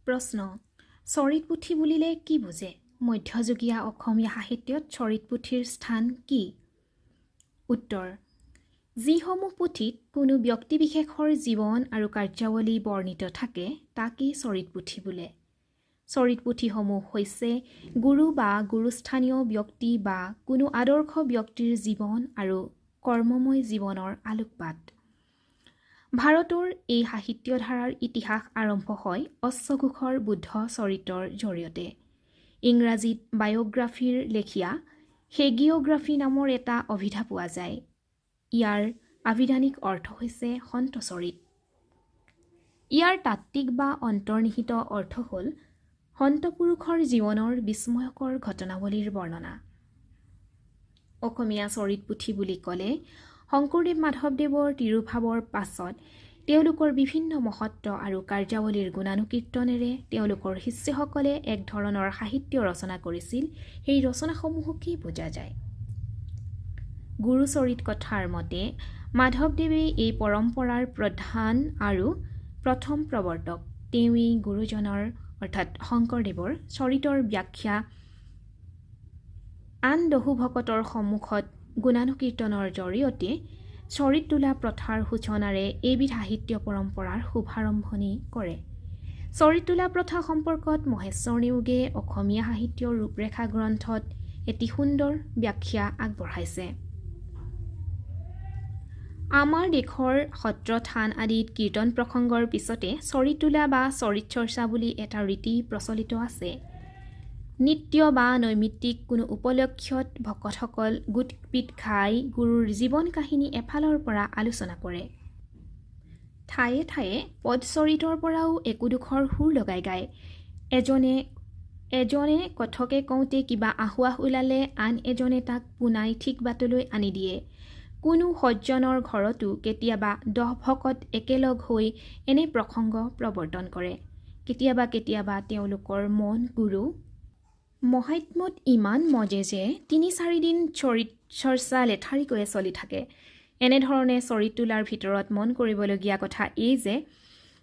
প্ৰশ্ন: চৰিত পুথি বুলিলে কি বুজে? মধ্যযুগীয় অসমীয়া সাহিত্যত চৰিত পুথিৰ স্থান কি? উত্তৰ: যিসমূহ পুথিত কোনো ব্যক্তিবিশেষৰ জীৱন আৰু কাৰ্যাৱলী বৰ্ণিত থাকে, তাকেই চৰিত পুথি বোলে। চৰিত পুথিসমূহ হৈছে গুৰু বা গুৰুস্থানীয় ব্যক্তি বা কোনো আদৰ্শ ব্যক্তিৰ জীৱন আৰু কৰ্মময় জীৱনৰ আলোকপাত। ভাৰতৰ এই সাহিত্যধাৰাৰ ইতিহাস আৰম্ভ হয় অশ্বঘোষৰ বুদ্ধ চৰিতৰ জৰিয়তে। ইংৰাজীত বায়'গ্ৰাফীৰ লেখীয়া হেগিঅ'গ্ৰাফী নামৰ এটা অভিধা পোৱা যায়। ইয়াৰ আভিধানিক অৰ্থ হৈছে সন্তচৰিত। ইয়াৰ তাত্ত্বিক বা অন্তৰ্নিহিত অৰ্থ হ'ল সন্তপুৰুষৰ জীৱনৰ বিস্ময়কৰ ঘটনাৱলীৰ বৰ্ণনা। অসমীয়া চৰিত পুথি বুলি ক'লে শংকৰদেৱ মাধৱদেৱৰ তিৰোভাৱৰ পাছত তেওঁলোকৰ বিভিন্ন মহত্ব আৰু কাৰ্যাৱলীৰ গুণানুকীৰ্তনেৰে তেওঁলোকৰ শিষ্যসকলে এক ধৰণৰ সাহিত্য ৰচনা কৰিছিল, সেই ৰচনাসমূহকেই বুজা যায়। গুৰুচৰিত কথাৰ মতে মাধৱদেৱেই এই পৰম্পৰাৰ প্ৰধান আৰু প্ৰথম প্ৰৱৰ্তক। তেওঁৱেই গুৰুজনৰ অৰ্থাৎ শংকৰদেৱৰ চৰিতৰ ব্যাখ্যা আন দহো ভকতৰ সন্মুখত গুণানুকীৰ্তনৰ জৰিয়তে চৰিত তোলা প্ৰথাৰ সূচনাৰে এইবিধ সাহিত্য পৰম্পৰাৰ শুভাৰম্ভণি কৰে। চৰিত তোলা প্ৰথা সম্পৰ্কত মহেশ্বৰ নেওগে অসমীয়া সাহিত্যৰ ৰূপৰেখা গ্ৰন্থত এটি সুন্দৰ ব্যাখ্যা আগবঢ়াইছে। আমাৰ দেশৰ সত্ৰ, থান আদিত কীৰ্তন প্ৰসংগৰ পিছতে চৰিত তোলা বা চৰিত চৰ্চা বুলি এটা ৰীতি প্ৰচলিত আছে। নিত্য বা নৈমিত্তিক কোনো উপলক্ষত ভকতসকল গোট পিট খাই গুৰুৰ জীৱন কাহিনী এফালৰ পৰা আলোচনা কৰে, ঠায়ে ঠায়ে পদচৰিতৰ পৰাও একোডোখৰ সুৰ লগাই গায়। এজনে এজনে কথকে কওঁতে কিবা আসোঁৱাহ ওলালে আন এজনে তাক পোনাই ঠিক বাটলৈ আনি দিয়ে। কোনো সজ্জনৰ ঘৰতো কেতিয়াবা 10 ভকত একেলগ হৈ এনে প্ৰসংগ প্ৰৱৰ্তন কৰে। কেতিয়াবা কেতিয়াবা তেওঁলোকৰ মন গুৰু মহাত্ম্যত ইমান মজে যে 3-4 দিন চৰিত চৰ্চা লেথাৰিকৈয়ে চলি থাকে। এনেধৰণে চৰিত তোলাৰ ভিতৰত মন কৰিবলগীয়া কথা এই যে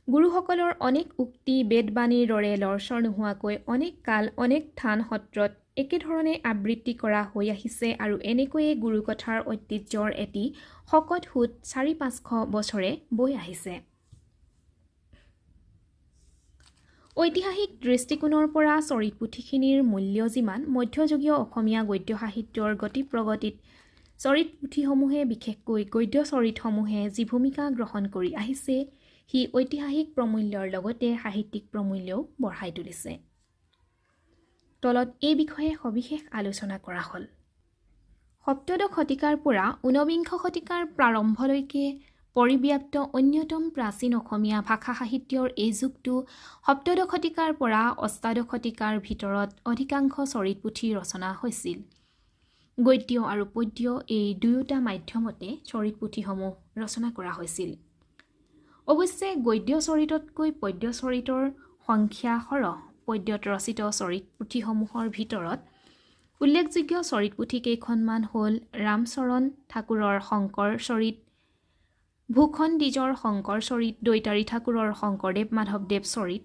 গুৰুসকলৰ অনেক উক্তি বেদবাণীৰ দৰে লৰচৰ নোহোৱাকৈ অনেক কাল অনেক থান সত্ৰত একেধৰণে আবৃত্তি কৰা হৈ আহিছে আৰু এনেকৈয়ে গুৰুকথাৰ ঐতিহ্যৰ এটি শকত সোঁত 400-500 বছৰে বৈ আহিছে। ঐতিহাসিক দৃষ্টিকোণৰ পৰা চৰিত পুথিখিনিৰ মূল্য যিমান, মধ্যযুগীয় অসমীয়া গদ্য সাহিত্যৰ গতি-প্ৰগতিত চৰিত পুথিসমূহে, বিশেষকৈ গদ্য চৰিতসমূহে যি ভূমিকা গ্ৰহণ কৰি আহিছে, সি ঐতিহাসিক প্ৰমূল্যৰ লগতে সাহিত্যিক প্ৰমূল্যও বঢ়াই তুলিছে। তলত এই বিষয়ে সবিশেষ আলোচনা কৰা হ'ল। সপ্তদশ শতিকাৰ পৰা ঊনবিংশ শতিকাৰ প্ৰাৰম্ভলৈকে পৰিব্যাপ্ত অন্যতম প্ৰাচীন অসমীয়া ভাষা সাহিত্যৰ এই যুগটো সপ্তদশ শতিকাৰ পৰা অষ্টাদশ শতিকাৰ ভিতৰত অধিকাংশ চৰিত পুথি ৰচনা হৈছিল। গদ্য আৰু পদ্য এই দুয়োটা মাধ্যমতে চৰিত পুথিসমূহ ৰচনা কৰা হৈছিল। অৱশ্যে গদ্য চৰিততকৈ পদ্য চৰিতৰ সংখ্যা সৰহ। পদ্যত ৰচিত চৰিত পুথিসমূহৰ ভিতৰত উল্লেখযোগ্য চৰিত পুথি কেইখনমান হ'ল ৰামচৰণ ঠাকুৰৰ শংকৰ চৰিত, ভূষণ দ্বিজৰ শংকৰ চৰিত, দৈতাৰী ঠাকুৰৰ শংকৰদেৱ মাধৱদেৱ চৰিত,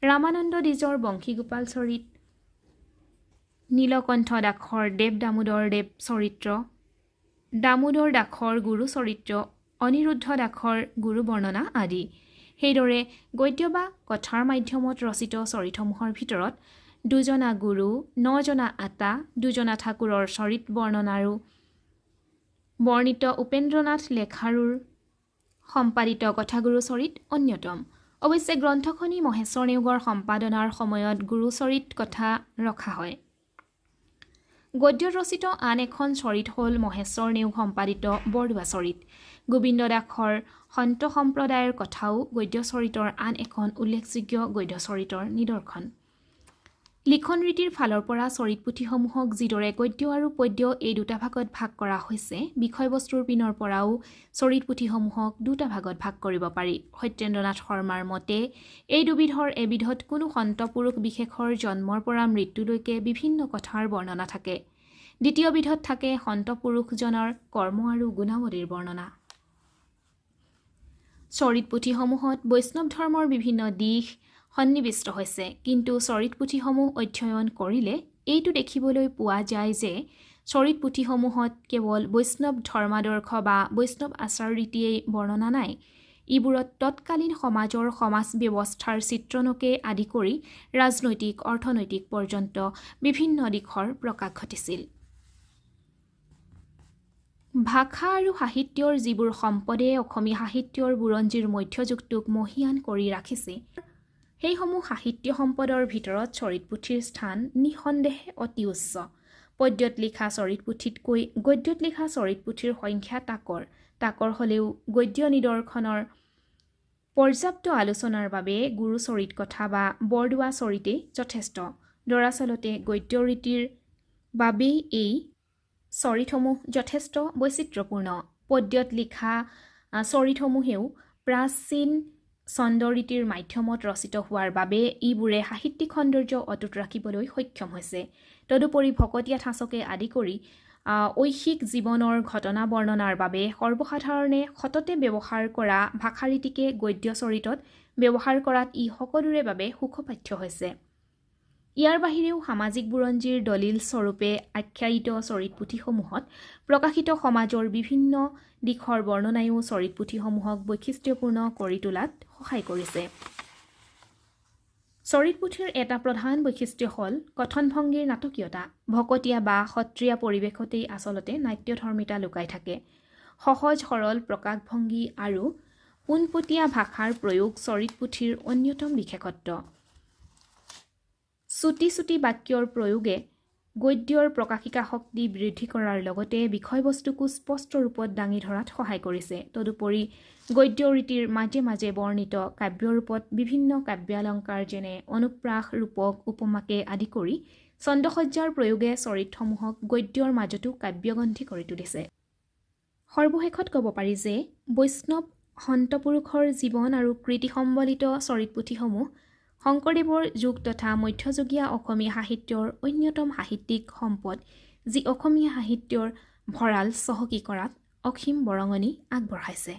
ৰামানন্দ দ্বিজৰ বংশীগোপাল চৰিত, নীলকণ্ঠ দাসৰ দেৱ দামোদৰ দেৱ চৰিত্ৰ, দামোদৰ দাসৰ গুৰু চৰিত্ৰ, অনিৰুদ্ধ দাসৰ গুৰু বৰ্ণনা আদি। সেইদৰে গদ্য বা কথাৰ মাধ্যমত ৰচিত চৰিতসমূহৰ ভিতৰত দুজনা গুৰু, নজনা আতা, দুজনা ঠাকুৰৰ চৰিত বৰ্ণনাৰো বৰ্ণিত উপেন্দ্ৰনাথ লেখাৰুৰ সম্পাদিত কথাগুৰু চৰিত অন্যতম। অৱশ্যে গ্ৰন্থখনি মহেশ্বৰ নেওগৰ সম্পাদনাৰ সময়ত গুৰুচৰিত কথা ৰখা হয়। গদ্যত ৰচিত আন এখন চৰিত হ'ল মহেশ্বৰ নেওগ সম্পাদিত বৰদোৱা চৰিত। গোবিন্দ দাসৰ সন্ত সম্প্ৰদায়ৰ কথাও গদ্য চৰিতৰ আন এখন উল্লেখযোগ্য গদ্য চৰিতৰ নিদৰ্শন। লিখন ৰীতিৰ ফালৰ পৰা চৰিত পুথিসমূহক যিদৰে গদ্য আৰু পদ্য এই দুটা ভাগত ভাগ কৰা হৈছে, বিষয়বস্তুৰ পিনৰ পৰাও চৰিত পুথিসমূহক দুটা ভাগত ভাগ কৰিব পাৰি। সত্যেন্দ্ৰনাথ শৰ্মাৰ মতে এই দুবিধৰ এবিধত কোনো সন্ত পুৰুষ বিশেষৰ জন্মৰ পৰা মৃত্যুলৈকে বিভিন্ন কথাৰ বৰ্ণনা থাকে, দ্বিতীয়বিধত থাকে সন্ত পুৰুষজনৰ কৰ্ম আৰু গুণাৱলীৰ বৰ্ণনা। চৰিত পুথিসমূহত বৈষ্ণৱ ধৰ্মৰ বিভিন্ন দিশ, সন্নিৱিষ্ট হৈছে। কিন্তু চৰিত পুথিসমূহ অধ্যয়ন কৰিলে এইটো দেখিবলৈ পোৱা যায় যে চৰিত পুথিসমূহত কেৱল বৈষ্ণৱ ধৰ্মাদৰ্শ বা বৈষ্ণৱ আচাৰ ৰীতিয়েই বৰ্ণনা নাই, ইবোৰত তৎকালীন সমাজৰ সমাজ ব্যৱস্থাৰ চিত্ৰণকে আদি কৰি ৰাজনৈতিক, অৰ্থনৈতিক পৰ্যন্ত বিভিন্ন দিশৰ প্ৰকাশ ঘটিছিল। ভাষা আৰু সাহিত্যৰ যিবোৰ সম্পদে অসমীয়া সাহিত্যৰ বুৰঞ্জীৰ মধ্যযুগটোক মহীয়ান কৰি ৰাখিছে, সেইসমূহ সাহিত্য সম্পদৰ ভিতৰত চৰিত পুথিৰ স্থান নিঃসন্দেহে অতি উচ্চ। পদ্যত লিখা চৰিত পুথিতকৈ গদ্যত লিখা চৰিত পুথিৰ সংখ্যা তাকৰ। তাকৰ হ'লেও গদ্য নিদৰ্শনৰ পৰ্যাপ্ত আলোচনাৰ বাবে গুৰু চৰিত কথা বা বৰদোৱা চৰিতেই যথেষ্ট। দৰাচলতে গদ্য ৰীতিৰ বাবেই এই চৰিতসমূহ যথেষ্ট বৈচিত্ৰ্যপূৰ্ণ। পদ্যত লিখা চৰিতসমূহেও প্ৰাচীন ছন্দৰীতিৰ মাধ্যমত ৰচিত হোৱাৰ বাবে ইবোৰে সাহিত্যিক সৌন্দৰ্য অটুট ৰাখিবলৈ সক্ষম হৈছে। তদুপৰি ভকতীয়া ঠাঁচকে আদি কৰি ঐশিক জীৱনৰ ঘটনা বৰ্ণনাৰ বাবে সৰ্বসাধাৰণে সততে ব্যৱহাৰ কৰা ভাষাৰীতিকে গদ্য চৰিতত ব্যৱহাৰ কৰাত ই সকলোৰে বাবে সুখপাঠ্য হৈছে। ইয়াৰ বাহিৰেও সামাজিক বুৰঞ্জীৰ দলিল স্বৰূপে আখ্যায়িত চৰিত পুথিসমূহত প্ৰকাশিত সমাজৰ বিভিন্ন দিশৰ বৰ্ণনায়ো চৰিত পুথিসমূহক বৈশিষ্ট্যপূৰ্ণ কৰি তোলাত সহায় কৰিছে। চৰিত পুথিৰ এটা প্ৰধান বৈশিষ্ট্য হ'ল কথনভংগীৰ নাটকীয়তা। ভকতীয়া বা সত্ৰীয়া পৰিৱেশতেই আচলতে নাট্যধৰ্মিতা লুকাই থাকে। সহজ সৰল প্ৰকাশভংগী আৰু পোনপটীয়া ভাষাৰ প্ৰয়োগ চৰিত পুথিৰ অন্যতম বিশেষত্ব। চুটি চুটি বাক্যৰ প্ৰয়োগে গদ্যৰ প্ৰকাশিকা শক্তি বৃদ্ধি কৰাৰ লগতে বিষয়বস্তুকো স্পষ্ট ৰূপত দাঙি ধৰাত সহায় কৰিছে। তদুপৰি গদ্য ৰীতিৰ মাজে মাজে বৰ্ণিত কাব্যৰূপত বিভিন্ন কাব্যালংকাৰ যেনে অনুপ্ৰাস, ৰূপক, উপমাকে আদি কৰি ছন্দসজ্জাৰ প্ৰয়োগে চৰিতসমূহক গদ্যৰ মাজতো কাব্যগন্ধী কৰি তুলিছে। সৰ্বশেষত ক'ব পাৰি যে বৈষ্ণৱ সন্তপুৰুষৰ জীৱন আৰু কৃতি সম্বলিত চৰিত পুথিসমূহ শংকৰদেৱৰ যুগ তথা মধ্যযুগীয়া অসমীয়া সাহিত্যৰ অন্যতম সাহিত্যিক সম্পদ, যি অসমীয়া সাহিত্যৰ ভঁৰাল চহকী কৰাত অসীম বৰঙণি আগবঢ়াইছে।